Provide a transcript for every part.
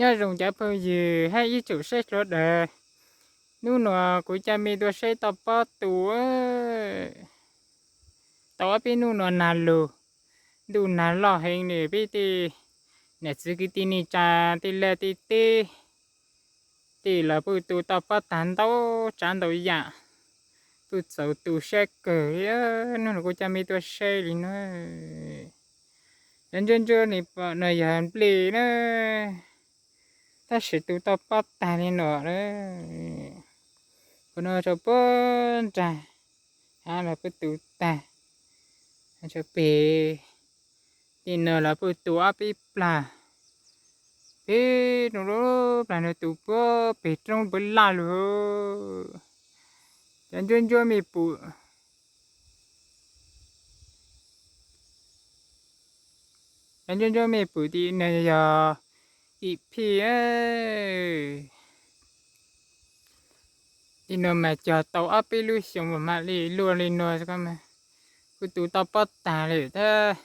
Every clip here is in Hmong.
Nyob zoo cov phooj ywg hab ib tsoom saib sawv daws. Hnub no kuv coj mej tuaj saib toj pob tu tau ob peb hnub no nag lug, ntuj nag loj heev li, peb tej nam txiv kwv tij neej tsa tej laj tej teb tej los pheej tu toj pob tag ntau tsav ntau yam, pheej txaus tu siab kawg li. Hnub no kuv coj mej tuaj saib li no, cov ntsuab ntsuab li pom no yog nplej na, tab sis tu toj pob tag li no. Kuv no rau puag nrag, av los pheej tu tag, rau peg tej no los pheej tu ob peb plag, peb rau lub plag no tu puag peg roob puag laj lug. Cov ntsuab ntsuab mej pum, cov ntsuab ntsuab mej pum tim no yog tim phij. Tim no mas cog tau ob peb lub xyoo mas mam li luaj li no, kuj tu toj pob tag li thiab.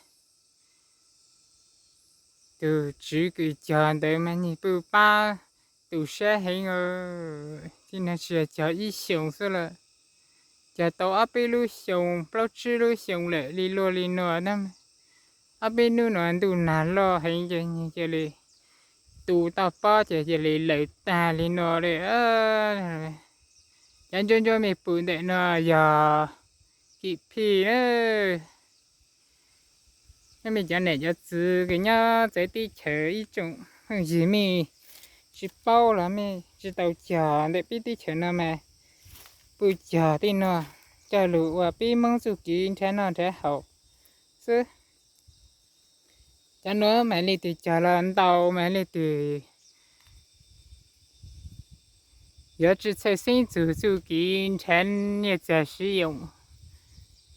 Tus tswv kws cog ntawd mas nws pheej pab tu siab heev. Tim no tsis yog cog ib xyoos xwb lawm, cog tau ob peb lub xyoos plaub tsib lub xyoos lawm li luaj li no na. Ob peb hnub no ntuj nag loj heev ces cia li tu toj pob ces cia li lawm tag li no li. Cov ntsuab ntsuab mej pum ntawm no yog tim phij na. Nyob mej cov nam cov txiv kws nyob txawv teb chaws ib tsoom phooj ywg mej tsis paub los mej tsis tau cog ntawm peb teb chaws no mas pheej cog tej no coj lug ua peb Hmoob txuj kev nrhav noj nrhav haus xwb. Cov no mas leej twg cog los ntau mas leej twg yuav tsi txhawj xeeb txug txuj kev nrhav nyiaj txiag siv yoos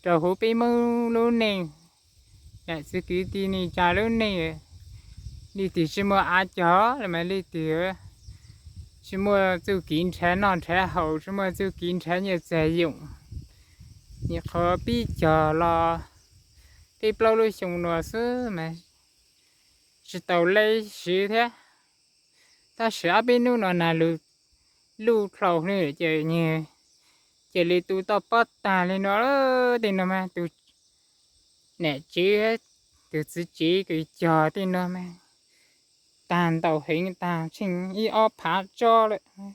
rau huv peb Hmoob lub neej, nam txiv kwv tij neej tsa lub neej. Leej twg tsis muaj av cog los mas leej twg tsis muaj txuj kev nrhav noj nrhav haus, tsis muaj txuj kev nrhav nyiaj txiag yoos. Nyuam qhuav pib cog los tej plaub lub xyoo no xwb mas tsis tau leb siv thiab. Tab sis ob peb hnub no nag lug luj dlhau li ces cia li tu toj pob tag li no. Tej no mas tus nam tsev, tus txiv tsev kws cog tej no mas tag ntau heev, tag tsheej ib ob phav tsob lawm.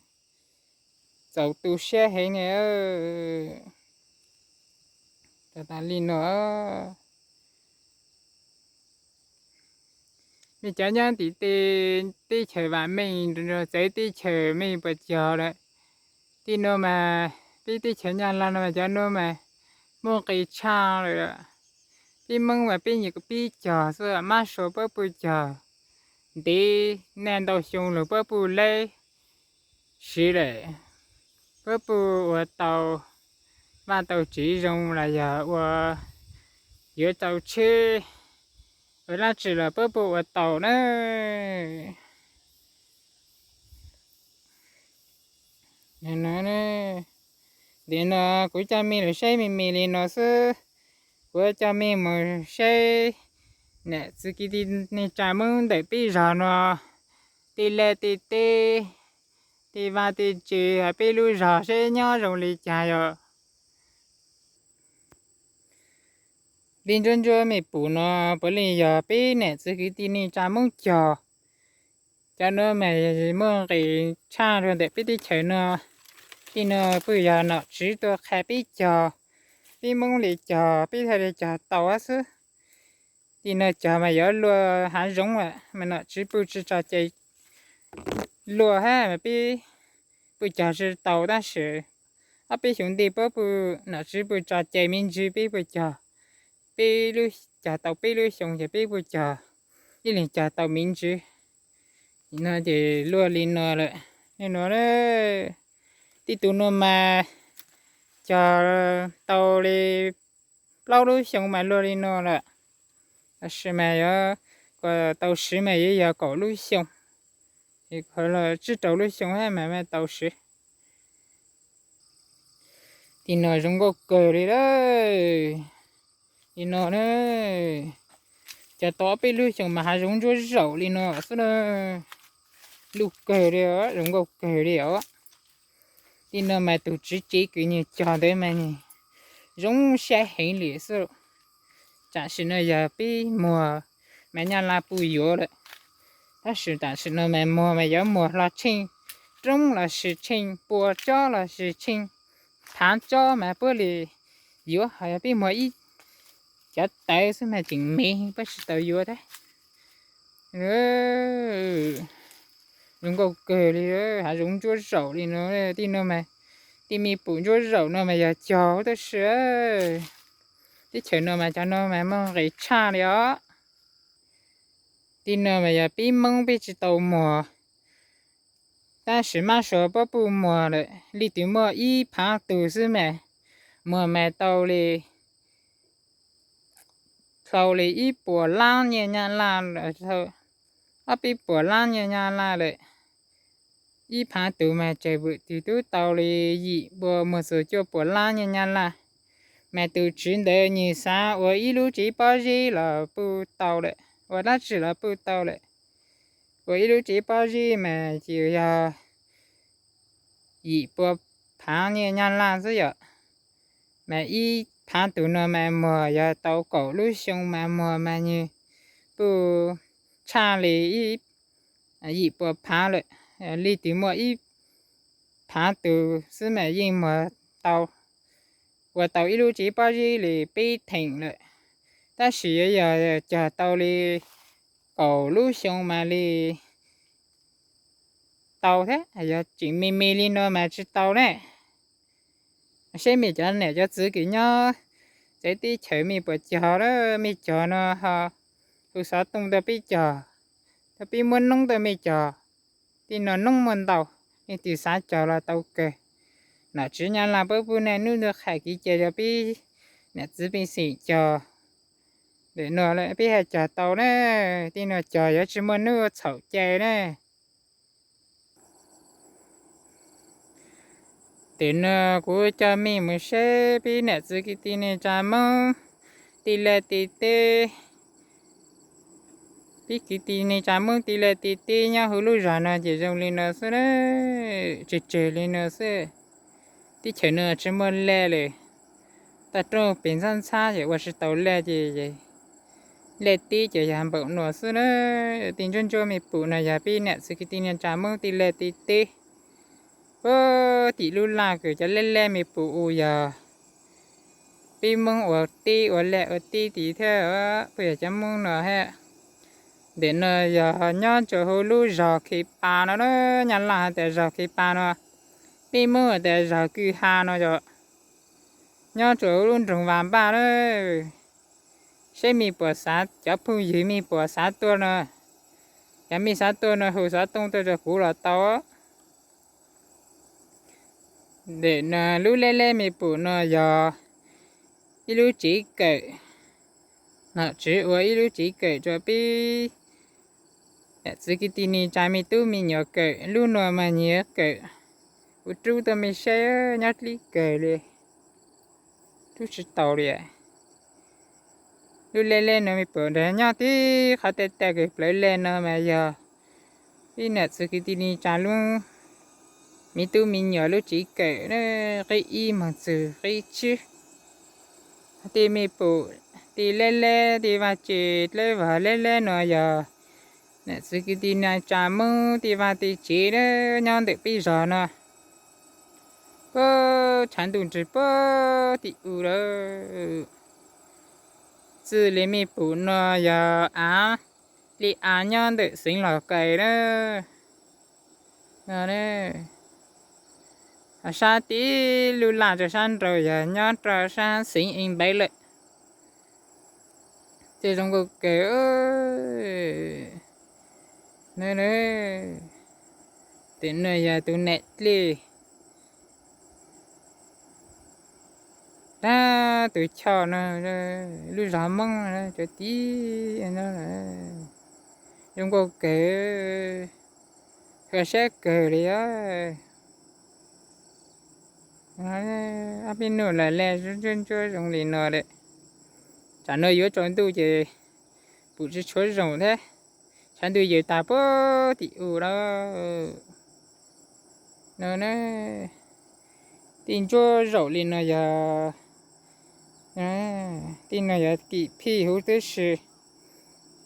Txaus tu siab heev. Tas tas li no, mej cov nyob tim tej teb chaws vam meej, txawv teb chaws mej puas cog lawm? Tej no mas peb teb chaws Nyab Laj no mas cov no mas muaj nqis tshaj lawm. Peb Hmoob mas peb nyiam pib cog xwb, mab sua puab puj cog ntev, naj ntau xyoo lug puab puj leb siv lawm, puab puj ua tau vaj tau tsev zoo los yog ua yuav tau tsheb, ua dlaab tsi los puab puj ua tau na. Nim no kuv coj mej lug saib me me li no xwb, kuv coj mej mus saib nam txiv kwv tij neej tsa Hmoob ntawm peb zog no, tej laj tej teb, tej vaj tej tsev, peb lub zog saib nyob zoo li cas yog. Li ntsuab ntsuab mej pum no puav leej yog peb nam txiv kwv tij neej tsa Hmoob cog. Cov no mas muaj nqis tshaj rua ntawm peb teb chaws no. Tej no puj yog nom tswv tuaj qha peb cog, peb Hmoob li cog peb thiaj li cog tau xwb. Tej no cog mas yuav luag hav zoov mas nom tswv puj tsi tso cai, luag hab mas peb puj cog tsi tau, tab sis ob peb xyoos ntej puab puj, nom tswv puj tso cai me ntsis peb puj cog, peb lub, cog tau peb lub xyoo ces peb puj cog, ib leeg cog tau me ntsis. No ces luaj li no lawm. Li no, tej tus no mas cog tau li plaub lub xyoo mas luaj li no lawm. Tab sis mas yuav kom tau siv mas yuav yog kaum lub xyoo, es tsib rau lub xyoo hab mas tau siv. Tej no zoo nkauj kawg li lawm. Li no na, cog tau ob peb lub xyoo mas hav zoov ntsuab zaum li no xwb na. luj kawg li os, zoo nkauj kawg li os. Tij no mas tus tswv cev kws nws cog ntawd mas nws zoo saib heev li xwb. Tam sim no yog peb muag mas Nyab Laj puj yuav lawm, tab sis tam sim no mas muag mas yuav muag hlo tsheej roob lossis tsheej pua tsob lossis tsheej thav tsob mas puab li yuav, ho yog peb muag ib cov tawv xwb mas tseem me puab tsis tau yuav thiab. Zoo nkauj kawg li, hav zoov ntsuab zaum li no. Tij no mas, tij me pum ntsuab zaum no mas yog cog huv tib si. Teb chaws no mas cov no mas muaj nqis tshaj li os. Tij no mas yog peb Moob peb tsis tau muag, tab sis mab sua puab puj muag lawm, leej twg muaj ib phaav tug xwb mas muag mas tau li, tau li ib puas lab nyiaj Nyab Laj, ob peb puas lab nyiaj Nyab Laj lawm. Ib phaav tug mas tsawg vwm twg tub tau li yim pua muag txug cuaj puas lab nyiaj Nyab Laj. Mas tus tswv ntawd nws xav ua ib lub tsev pob zeb los puj tau lawm, ua dab tsi los puj tau lawm. Ua ib lub tsev pob zeb mas ces yog yim pua phaav nyiaj Nyab Laj xwb yom. Mas ib phaav tug no mas muag yog tau kaum lub xyoo mas muag mas nws puj tshaj li yim pua phaav lawm. Leej twg muaj ib phaav tug xwb mas yeej muag tau, ua tau ib lub tsev pob zeb li peb theem lawm. Tab sis yuav yog cog tau li kaum lub xyoo mas li tau thiab, yog tseem me me li no mas tsis tau ne. Seb mej cov niam cov txiv kws nyob txawv teb chaws mej puas cog lawm, mej cog no ho hu xov tooj tuaj peb cog, tuaj peb muab noob tuaj mej cog. Tej no noob muaj ntau, leej twg xav cog los tau kawg. Nom tswv Nyab Laj puab pub nej nub ntuj qhais kev cai rau peb niam txiv pej xeem cog. Ntawm no peb haj cog tau na, tej no cog yuav tsis muaj nub txhaum cai na. Ntawm no kuv coj mej mus saib peb niam txiv kwv tij neej tsa Moob tij laug tij teb. Peb kwv tij neej tsa Moob tij laug tij teb nyob hauv lub zos no ces zoo li no xwb, tseg tseg li no xwb. Teb chaws no tsis muaj laj li, toj roob pem ntxhab ntxhab ces ua tsis tau laj ces laj teb ces yog npaum no xwb na. Tej ntsuab ntsuab mej pum no yog peb niam txiv kwv tij neej tsa Moob tij laug tij teb. Puag tim lub laj kws cov laj laj mej pum u yog peb Moob ua teb ua laj ua teb tid thiab, puas yog cov Moob no hab. Ntawm no yog nyob rau hauv lub zos Khe Pas no na, Nyab Laj has tas zos Khe Pas no, peb Moob has tas zos Kwj Ha no yog nyob rau hauv lub nroog Vas Npaj na. Saib mej puas xav, cov phooj ywg mej puas xav tuaj no, yog mej xav tuaj no hu xov tooj tuaj rau kuv los tau. Ntawm no lub laj laj mej pum no yog ib lub tsev kawm, nom tswv ua ib lub tsev kawm rau peb niam txiv kwv tij neej tsa mej tub mej nyuam kawm. Lub no mas nyias kawm, kuv rub tuaj mej saib, nyob dlib kawg li, rub tsis tau li. Lub laj laj no mej pum nrag nyob tib qhov taj taj kws plawv laj no mas yog peb niam txiv kwv tij neej tsa lub, mej tub mej nyuam lub tsev kawm, qib ib moog txug qib tsib. Tej mej pum, tej laj laj, tej vaj tse dlawb vog laj laj no yog niam txiv kwv tij neej tsa Moob tej vaj tej tsev na, nyob ntawm peb zos no. Puag tshav ntuj ntsws puag tim u lawm. Txwj li mej pum no yog av, li av nyob ntawm xeev Los Kais na. Sab tib lub laj rau sab nraud yog nyob rau sab xeev Ees Npaiv lawm. Tej zoo nkauj kawg. Tej no yog tus nam dlej, tab tus choj no, lub zos Moob cov tib zoo nkauj kawg, kho siab kawg li os. Ob peb nub lawm laj ntsuab ntsuab zoo li no lawm. Tsam no yuav tsaus ntuj ces pum tsis tshuav zoo thiab. Tag ntuj yawm tag puag tim u lawm no. Tej ntsuab zaum li no yog, tej no yog kim phij huv tib si,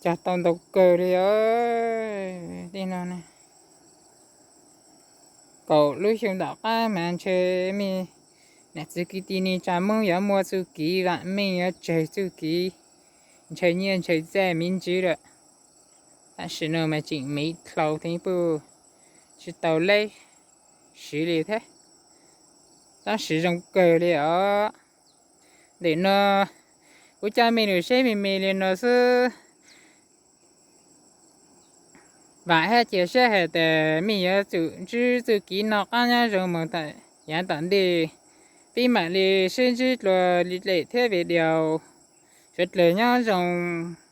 cog tau ntau kawg li os. Tej no kaum lub xyoo tom qab mas ntshe mej niam txiv kwv tij neej tsa Hmoob yuav muaj txuj kev vam meej, yuav tsawg txuj kev ntshaw nyiaj ntshaw txiaj me ntsis lawm. Tam sim no mas tseem me dlau thiab, pub tsis tau leb siv li thiab. Tab sis zoo kawg li os. Ntawm no kuv coj mej lug saib me me li no xwb. Vam thiab cia siab hais tias mej yuav tsum ntsib txuj kev noj qab nyob zoo mus yav tom ntej. Peb mam li sib ntsib dlua li lem thiab video. Suav dlawg nyob zoo.